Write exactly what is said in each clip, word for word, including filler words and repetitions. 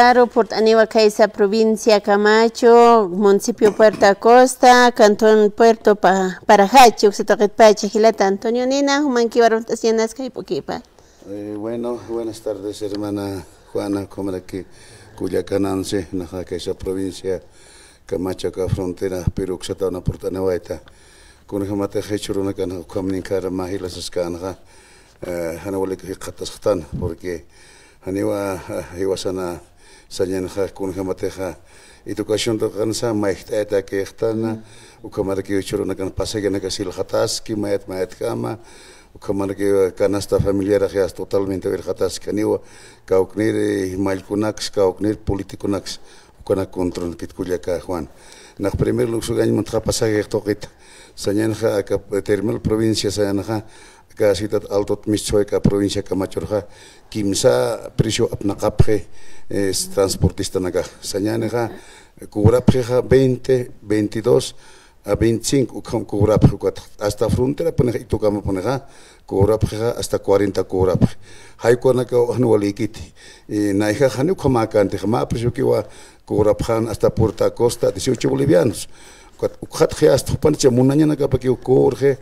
Claro, purt'aniwa khaysa provincia Camacho, municipio Puerto Acosta, cantón Puerto Pa-, Parajachi, uksa tuqitpacha jilata Antonio Nina, jumankiw aruntt'asiñanas kayp'ukipa. Eh, bueno, buenas tardes, hermana Juana, ukhamaraki kullaka Nancy, naxa khaysa provincia Camacho aka frontera Perú uksataw purt'aniwayta. Kunjamatix jichhürunakan ukham ninkar mä jila saskänxa, eh, jan walik jikxatasxtan, porque janiwa, eh, jiwasana sañanxa kunjamatixa educación tuqinsa mayjt'aytakixtana, ukhamaraki jichhürunakan pasajenakas jilxataski mayat mayatjama, ukhamaraki canasta familiar jayas totalmente jilxataski, janiwa kawknir, eh, mallkunaks, kawknir políticonaks, ukanak controlkit kullaka Juan. Nax primer luxugañ muntxa pasajix tuqit. Sañanxa aka terminal provincia sañanxa, aka ciudad Altot mistsuway aka provincia Camachorxa, kimsa precio apnaqapxi, eh, transportistanakax. Sañanixa, cobrapxixa veinte, veintidós a veinticinco, ukham cobrapxi ukat. Hasta fronterapunixa, Itukamapunixa, cobrapxixa hasta cuarenta cobrapxi. Jay ukanakaw jan walïkiti. Eh, nayjax jani ukhamäkänti, mä preciokiwa cobrapxän hasta Puerto Acosta dieciocho bolivianos. Ukat, ukxatxi hasta jupancha munañanakapakiw cobrxi.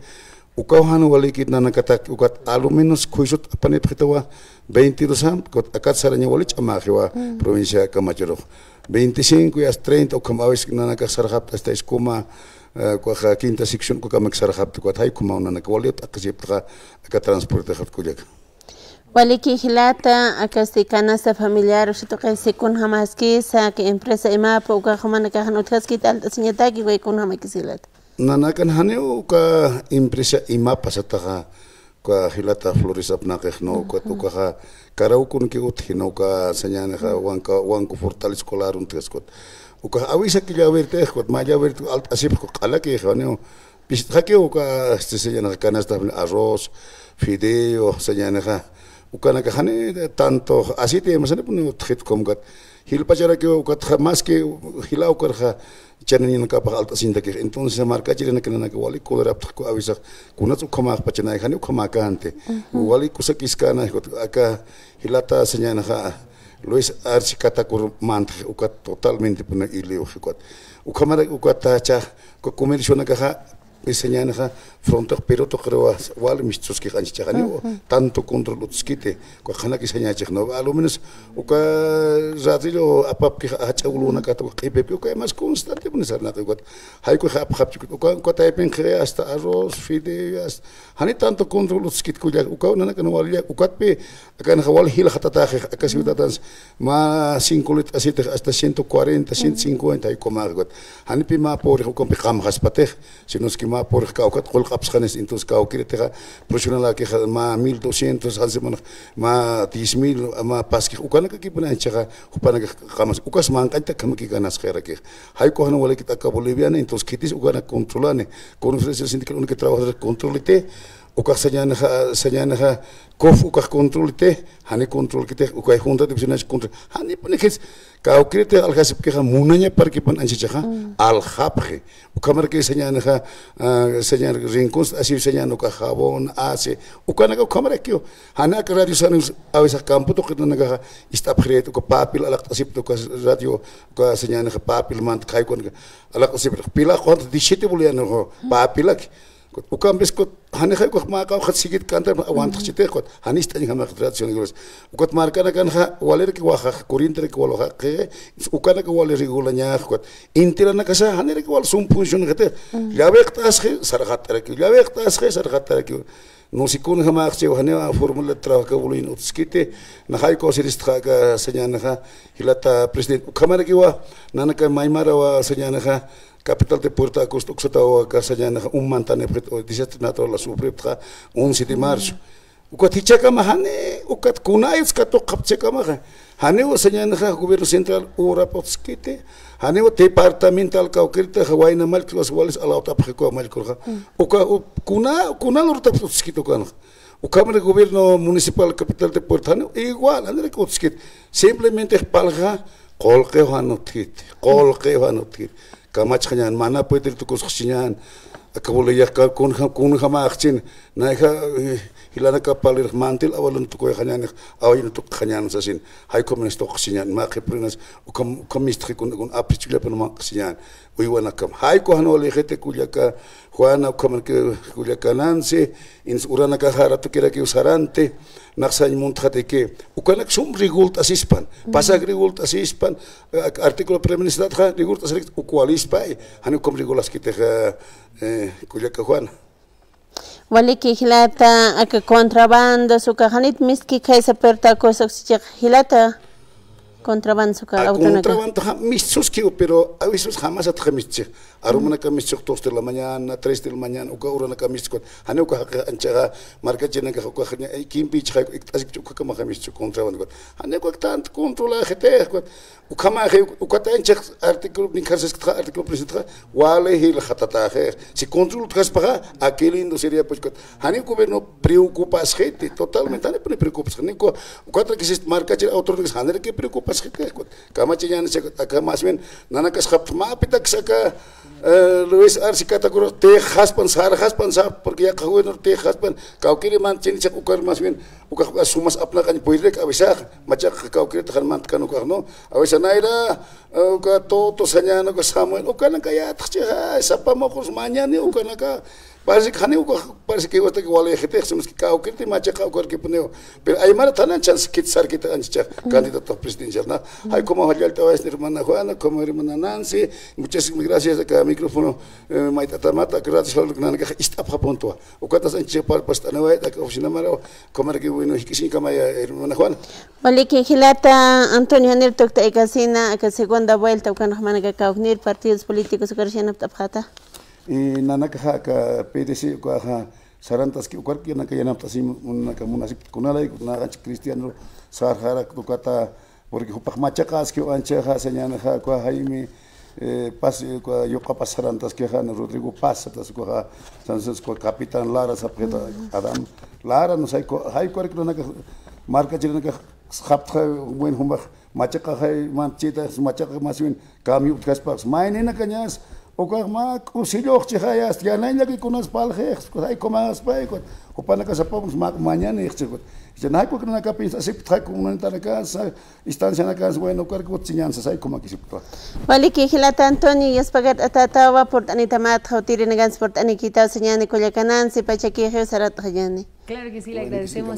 Ukaw jan walïkit nanakatak, ukat al menos khuysut apanipxitawa veintidós am, ukat akat saraña wali ch'amäxiwa provincia Camachorux. Veinticinco y hasta treinta, ukham a veces nanakax sarxapta hasta Escoma, eh, ukaxa quinta sección, ukakamaki sarxapta, ukat jay ukhamaw nanaka wali t'aqhisiptaxa aka transportexat kullaka. Waliki jilata, akasti canasta familiar, uksa tuqisi kunjamaskisa, aka empresa imapa, ukax jumanakax jan utjaskit alt'asiñataki, uka kunjamakis jilata. Nanakan janiw uka empresa imapa sataxa, uka jilata Flores apnaqix, no, uka, ukaxa karawkunki utji, no, uka sañanixa, banca, Banco Fortaleza Escolar untjaskuta. Ukax awisaki llavertix, ukat mä llavertix alt'asipxi, uka q'alakix, janiw, pisitxakiw uka, este, sañanixa canasta, arroz, fideo, sañanixa, ukanakax jani tanto aceite, masanipuni utjit ukham ukat. Jilpacharakiw ukat, más que jila ukarxa, chaniñanakapax alt'asiñatakix. Entonces, markachirinakananak wali cobrapxta, uka awisax, kunats ukhamäxpachanay, jani ukhamäkänti. Wali kusakiskänay, aka jilata sañanixa, Luis Arce Catacora mantxi, ukat totalmente puna iliwxi ukat. Ukhamara ukat tacha, uka comercionakaxa, sañanixa, frontex Perú tuqiriwa wali mistsuskix anchhichhaxaniw, tanto control utjskiti. Uka qhanaki sañachix, no, al menos uka ladrillo apapkix jach'a ulunakata uka q'ipipki, uka más constantepuni sarnaqi ukat. Jay ukax apxapchikut, uka, uka taypinxi hasta arroz, fideo, hasta, jani tanto control utjskit kullaka, uka nanakan walilla, ukatpi, akanxa wal jilxatataxix, aka ciudadans, mä cinco litros aceitix hasta ciento cuarenta, ciento cincuenta, jay ukhamax ukat. Janipi mä pobrix ukampi qamxaspatix, sino es que mä pobrix kawkhat qullqapxanis, entonces kawkïritixa profesionalakixa mä mil doscientos, jan semanax mä diez mil, mä paskix, ukanakakipuni anchhaxa, jupanakax qamas, ukas manq'añta akhamaki ganasxarakix. Jay ukax jan walïkit aka boliviana, entonces khitis ukanak controlani, conferencia sindical uñaki trabajador controliti, ukax sañanixa, sañanixa, COF ukax controliti, jani controlkiti, ukay junta de vecinos control, janipuni khits, kawkïriti aljasipkixa munañaparkipun anchhichhaxa, aljapxi. Ukhamaraki sañanixa, ah, sañan Rincón, así sañan uka jabón, ace, ukanaka ukhamarakiw. Jani aka radio sañan, a veces campo tuqit nanakaxa, ist'apxirït uka papel alaqt'asipta uka radio, uka sañanixa papel mant khay ukanaka alaqt'asipta, pila quwanta diecisiete boliviano papelaki. Ukampis kut, janixa ukax mä kawkhat sikit k'antar aguantaxchitix kut, jani ist'añjamax tradición iglesia. Ukat markanakanxa, walirakiw wajax, corrienterakiw wal wajaxi, ukanaka wali regulañax kut. Intiranakasa, janirakiw wal sum funcionaxitix. Llaveqt'asxi, sarxatarakiw, llaveqt'asxi, sarxatarakiw. No sé kunjamaxchiw, janiw forma de trabajo aka boliviano utjskiti, naxa jay ukaw siristxa aka sañanixa, jilata presidente, ukhamarakiwa, nanaka maymarawa sañanixa, capital de Puerto Acosta uksataw aka sañanixa, um mantanipxit, o desastre natural sufripxta, once de marzo. Ukat jichhakama jani, ukat kunayuts katuqapxta jichhakamaxa. Janiw sañanixa gobierno central urap utjskiti, janiw departamental kawkïritixa wayna mallkis walis alawt'apxi uka mallkurxa. Uka, u-, kuna, kuna lurtap utjskiti ukanxa. Ukhamri gobierno municipal capital de Puerto, janiw igual, janiraki utjskiti. Simplemente palja, qullqiw jan utjkiti, qullqiw jan utjkiti. Kamachxañan, mana puedir tukusxañan, aka boliviax kunja-, kunjamaxchin, nayja, eh, Jilanaka parlirix mantil awalun tukuyaxañänix, awayun tukuyaxañän sasin. Jay ukhamanis tuqsiñän, mä qhipurinas, ukham, ukham mistxi kun, kun apis chullapan manq'siñän. Uywanakam. Jay uka jan walïxiti kullaka Juana, ukhamaraki kullaka Nancy, ins uranakaxa ratukirakiw saranti, nax sañ muntxatiki, ukanak sum rigult'asispan, pasak rigult'asispan, eh, artículo primero sistatxa rigult'asirikta, uk walispay, jani ukham rigulaskitixa, eh, kullaka Juana. Waliki jilata, aka contrabandos uka janit mistki khaysa puerta cosa uksichiq jilata, contrabandos uka A, autonaka. Contrabandoxa mistsuskiw, pero a veces jamasatxa mistchix. Arumanaka mistchix dos de la mañana, tres de la mañana, uka uranaka mistchix. Jani uka jaqi anchaxa, markachirinakaxa uka kimpichxa, ikt'asipchi ukakamaxa mistchix contrabando. Jani uka tant controlajitix. Ukhamaxi, ukat anchix artículo, ninkhar siskitxa, artículo presidentxa, wali jilxatataxi. Si control utjaspaxa, aquí lindo sería, pues, ukat. Jani gobierno preocupasxiti, totalmente, janipuni preocupasxiti. Jani uka, ukat rakisist markachir autor, janiraki preocupasxiti, ukat. Kamachiñäni, ukat, aka más bien, nanakas japtx mä apitaksa aka, eh, Luis Arce Catacora, tixjaspan, sarjaspan, sa, porque yaqha gobierno tixjaspan, kawkiri mantchini, ukat más bien, ukax sumas apnaqañ puyrirak awisax, machaq kawkiriti jan mantkan ukax, ¿no? Awisa nayra, eh, uka Toto sañäni, uka Samuel, ukanaka yätxchixa, sapa muxus mañani, ukanaka, parece que jani ukax, parece que wali jitix, simas que kawkiriti machaqa ukarkipuniw. Pero aymara thanan chance kit sarkita anchachix, candidato presidencial, ¿no? Jay ukhama jallallt'awayasni hermana Juana, como hermana Nancy, muchas gracias, aka micrófono, eh, mayt'atamata, gracias, nanakax ist'apxapuntuwa. Ukatas anchachix parlt'aniwayta, aka oficina maraw, ukhamaraki, bueno, jikisiñkamaya, hermana Juana. Waliki jilata Antonio, janir tukt'aykasina, aka segunda vuelta, ukan jumanaka kawknir partidos políticos, ukar yanapt'apxäta. Y nanakaxa aka P D C ukaxa sarantaski, ukarki nanaka yanapt'asi, nanaka munasipkta kunalay, nanakax cristiano sarjarak ukata, porque jupax machaqaski anchaxa, sañänixa, uka Jaime, eh, Paz, uka Yuqapas sarantaskixa, Rodrigo Paz satas, ukaxa, entonces, uka Capitán Lara sapxita, Adam Lara, no sé, uka, jay ukarki nanaka, markachirinakax, japtxa, buen jumax, machaqaxay mantchita, machaqa más bien cambio utjaspax, mayninakañas, ukax mä k'usilluxchixayas, yanañlaki kunas parlxix, jay ukhamäspay, jupanaka sapapun mä mañanixchix. Jay ukax nanaka piensasipxta, comunidadanakas, instancianakas, bueno, ukarki utsiñän sasay, jay ukhamakisipxta. Waliki jilata Antonio, yuspagart'atätawa, purt'anitamatxa, utirinakansa purt'anikïtaw, sañäni kullaka Nancy, pachakixiw saratxañäni. Claro que sí, le agradecemos.